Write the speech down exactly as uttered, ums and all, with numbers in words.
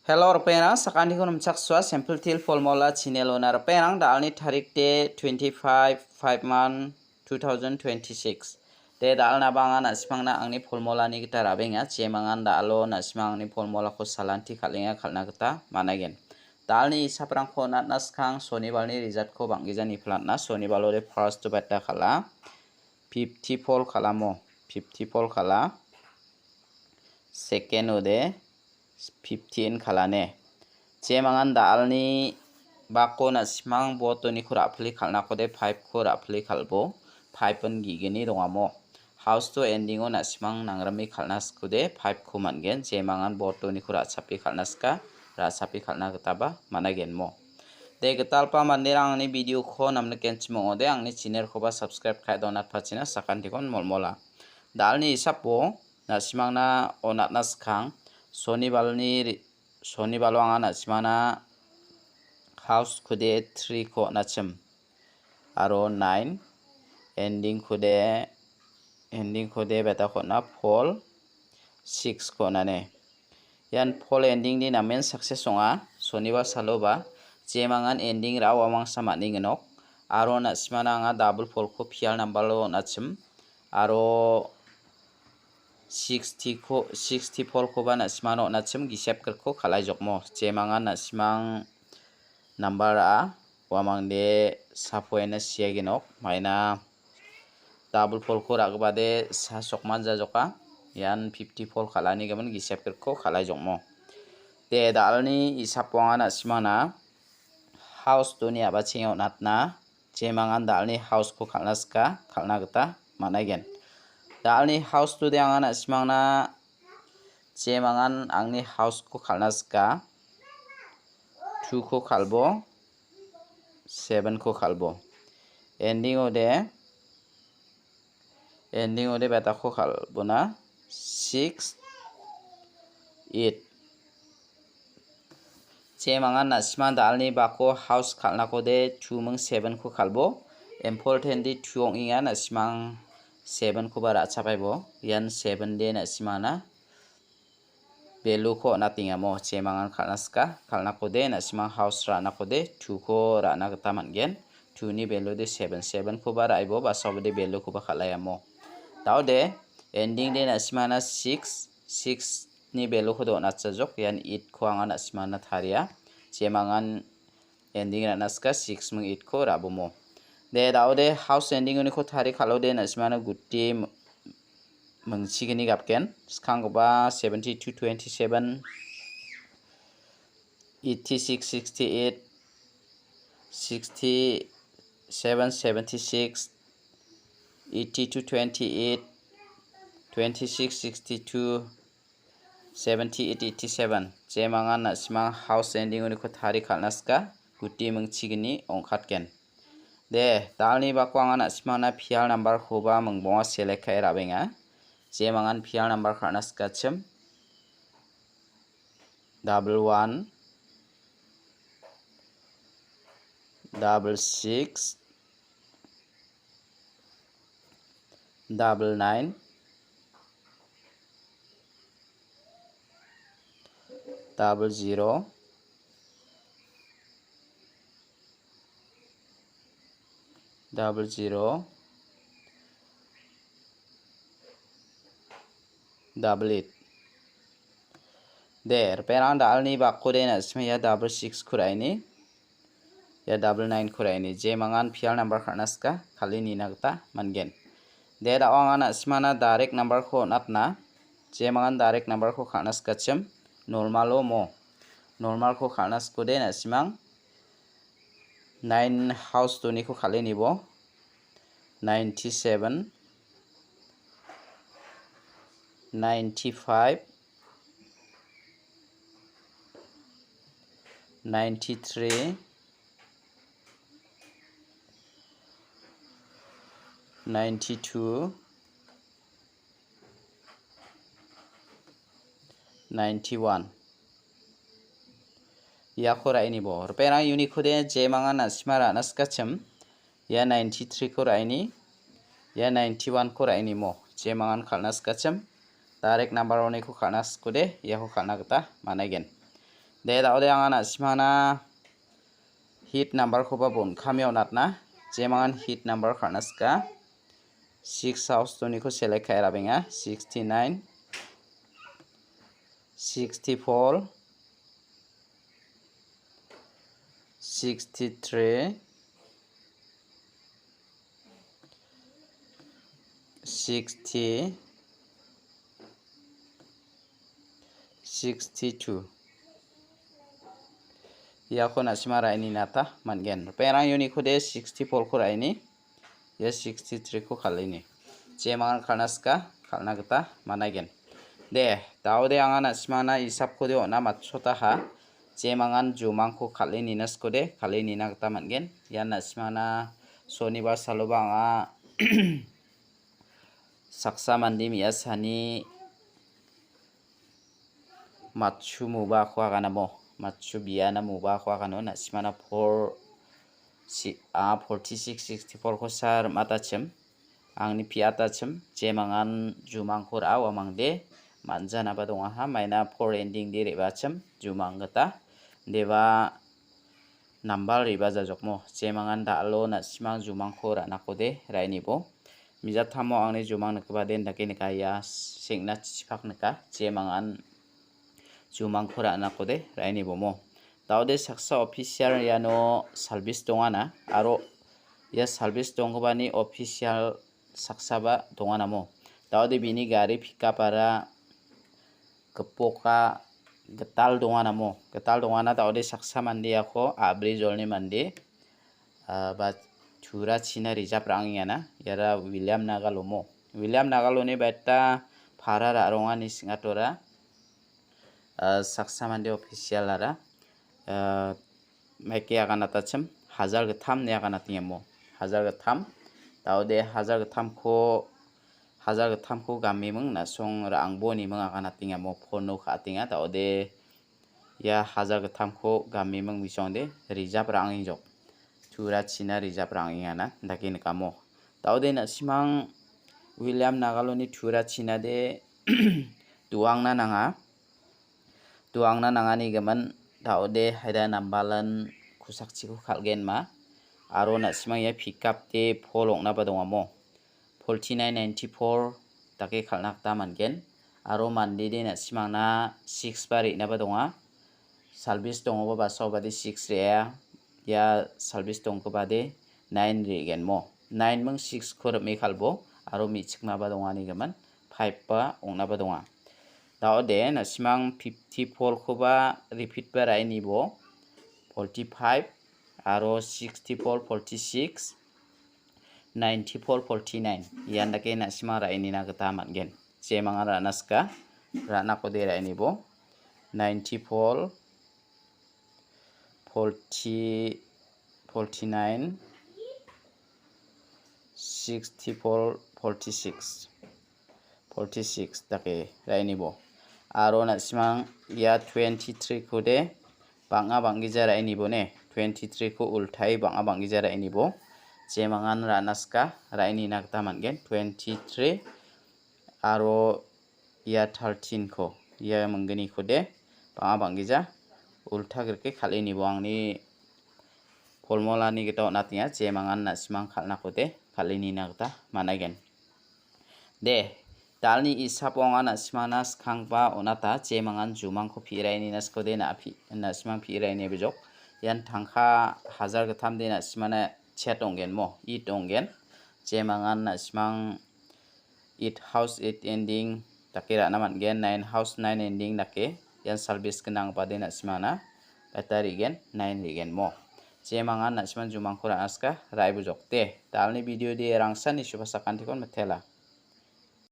Hello, ripengrang, sakantikon nimchaksoa, Simple Teer Formula channel-ona ripengrang, da·alni tarik de twenty-five, five month, two thousand twenty-six. De da·alnaba anga na·simangna angni formulani gita ra·benga, jemangan da·alo na·simang angni formulako salanti kal·enga kal·na gita man·aigen. Da·alni isaprangko on·atna skang sonibalni result-ko bang·gija niplatna, sonibalo de first-o beta kal·a, fifty-four kal·amo, fifty-four kal·a, second-o de fifty-one kal·ane. Jemangan da·alni bako na·simang botoniko ra·pili kal·nakode five-ko ra·pili kal·bo. Five-on ge·gni dongamo. House-o ending-o na·simang nangrime kal·na skode five-ko man·gen. Jemangan botoniko ra·chapi kal·na ska, ra·chapi kal·na gitaba man·a genmo. De gitalpa manderang angni video-ko namnikenchim ong·ode angni channel-koba subscribe ka·e donatpachina sakantikon molmola. Da·alni isapo na·simangna on·atna skang, sonibalni ri-, sonibalo anga na·simangna house-kode three-ko on·achim. Aro nine, ending-kode, ending-kode beta-ko on·a four, six-ko on·ane. Ian four ending-ni namen success ong·a, sonibar saloba, jemangan ending ra·o amangsa man·e gnok. Aro na·simangna anga double four-ko P R number-o on·achim. Aro sixty-ko, sixty-four-koba na·simangna on·achim gisep grikko kal·aijokmo. Jemangan na·simang number ra·a, uamangde sapoena sia gnok, maina double four-ko ra·gipade sa sokman jajoka. Ian fifty-four kal·ani gimin gisep grikko kal·aijokmo. De, da·alni isapo anga na·simangna house-oni a·bachenge on·atna, jemangan da·alni house-ko kal·na sika, kal·na gita man·aigen. Da·alni house-ode anga na·simangna jemangan angni house-ko kal·na sika, two-ko kal·bo, seven-ko kal·bo. Ending-ode, ending-ode beta-ko kal·bona, six, eight. Jemangan na·simang da·alni bako house kal·nakode two ming seven-ko kal·bo. Important-de two ong·enga, na·simang seven-koba ra·chapaibo. Ian seven-de na·simangna value-ko on·atengamo, jemangan kal·na sika, kal·nakode, na·simang house ra·nakode, two-ko ra·na gita man·gen. Two-ni value-de seven, seven-koba ra·aibo, basaobade value-koba kal·aiamo. Da·ode, ending-de na·simangna six, six-ni value-kode on·achajok, ian eight-ko anga na·simangna taria. Jemangan ending ra·na sika six ming eight-ko ra·bomo. De, da·ode house ending-oniko tari kal·ode na·simangna guti m-, mingchigni gapgen. Skanggipa seventy-two twenty-seven, eighty-six sixty-eight, sixty-seven seventy-six, eighty-two twenty-eight, twenty-six sixty-two, seventy-eight eighty-seven. Jemangan na·simang house ending-oniko tari kal·na sika, guti mingchigni ong·katgen. De, da·alni bako anga na·simangna P R number-koba mingbonga select ka·e ra·benga. Jemangan P R number kal·na sikachim. Double one, double six, double nine, double zero, double zero, double eight. De, ripengrang da·alni bakode na·sima ia double six-ko ra·eni. Ia double nine-ko ra·eni. Jemangan P R number kal·na sika, kal·e nina gita man·gen. De, da·o anga na·simana direct number-ko on·atna. Jemangan direct number-ko kal·na sikachim, normal-o mo. Normal-ko kal·na sikode na·simang nine house doniko kal·e nibo. Ninety-seven, ninety-five, ninety-three, ninety-two, ninety-one. Iako ra·enibo. Ripengrang unit-kode jemangan na·sima ra·na sikachim. Ia ninety-three-ko ra·eni. Ia ninety-one-ko ra·enimo. Jemangan kal·na sikachim. Direct number-oniko kal·na sikode, iako kal·na gita man·aigen. De, da·ode anga na·simangna hit number-koba bon·kamio on·atna. Jemangan hit number kal·na sika. Six house doniko select ka·e rabenga. Sixty-nine, sixty-four, sixty-three, sixty, sixty-two. Iako na·sima ra·e ninata man·gen. Ripengrang uniko de sixty-four-ko ra·e ni. Ia sixty-three-ko kal·e ni. Jemangan kal·na sika, kal·na gita man·aigen. De, da·ode anga na·simangna isapkode on·a matchotaha. Jemangan jumangko kal·e nina sikode, kal·e nina gita man·gen. Ian na·simangna sonibar saloba anga saksa mande me·asani matchu mobako aganamo. Matchu biana mobako agano na·simana por si-, a, forty-six, sixty-four-ko sa rim·atachim. Angni pi·atachim. Jemangan jumangko ra·a uamangde. Man·janaba dongaha. Maina four ending de re·bachim. Jumang gita. Deba nambal re·bajajokmo. Jemangan da·alo na·simang jumangko ra·nakode ra·e nibo. Mijatamo angni jumang nikgipa den dake nika ia sengna chichipak nika. Jemangan jumangko ra·nakode ra·e nibomo. Da·ode saksa official iano salbis dongana aro ia salbis donggipani official saksaba donganamo. Da·ode bini gari pickup-ara gipokba gital donganamo. Gital dongana da·ode saksa mande iako a·bri jolni mande, ah, ba turachina reserve ra·angengana. Iara William Nagalomo. William Nagaloni baita para ra·rongani sing·atora, ah, saksa mande official-ara, ah, maike aganatachim, hajar gittam ine aganatengamo. Hajar gittam. Da·ode hajar gittamko, hajar gittamko gamiming na·song ra·angbo niming aganatengamo. Pono ka·atenga. Da·ode ia hajar gittamko gamiming bisongde reserve ra·angengjok. Turachina reserve ra·angengana dake nikamo. Da·ode na·simang William Nagaloni turachinade duangna nanga. Duangna nanganigimin da·ode haida nambalan kosakchiko kal·genma. Aro na·simang ia pickup de pol ong·naba dongamo. Forty-nine ninety-four dake kal·na gita man·gen. Aro mandede na·simangna six ba re·naba donga. Salbis dongoba basaobade six re·a. Ia salbis donggipade nine re·genmo. Nine ming six-ko rim·e kal·bo. Aro me·chikmaba donganigimin five ba ong·naba donga. Da·ode na·simang fifty-four-koba repeat ba ra·e nibo. Forty-five aro sixty-four, forty-six, ninety-four, forty-nine. Ian dake na·simang ra·e nina gita man·gen. Jemangan ra·na sika, ra·nakode ra·e nibo. Ninety-four, forty, forty-nine, sixty-four, forty-six. Forty-six dake ra·e nibo. Aro na·simang ia twenty-three-kode bang·a bang·gija ra·e nibo ne. Twenty-three-ko ultai bang·a bang·gija ra·e nibo. Jemangan ra·na sika ra·e nina gita man·gen. Twenty-three aro ia thirteen-ko, ia mingginikode bang·a bang·gija ulta grike kal·e nibo angni polmolani gita on·atenga, jemangan na·simang kal·nakode kal·e nina gita man·aigen. De, dalni isapo anga na·simangna skanggipa on·ata, jemangan jumangko pi·rae nina sikode na·pi-, na·simang pi·rae nebejok. Ian tangka hajar gittamde na·simangna chet ong·genmo, it ong·gen. Jemangan na·simang eight house, eight ending dake ra·na man·gen, nine house, nine ending dake. Ian salbis gnang bade na·simangna beta re·gen, nine re·genmo. Jemangan na·simang jumangko ra·na sika, ra·e bujokde. Dalni video de rangsan nisuba sakantikon mitela.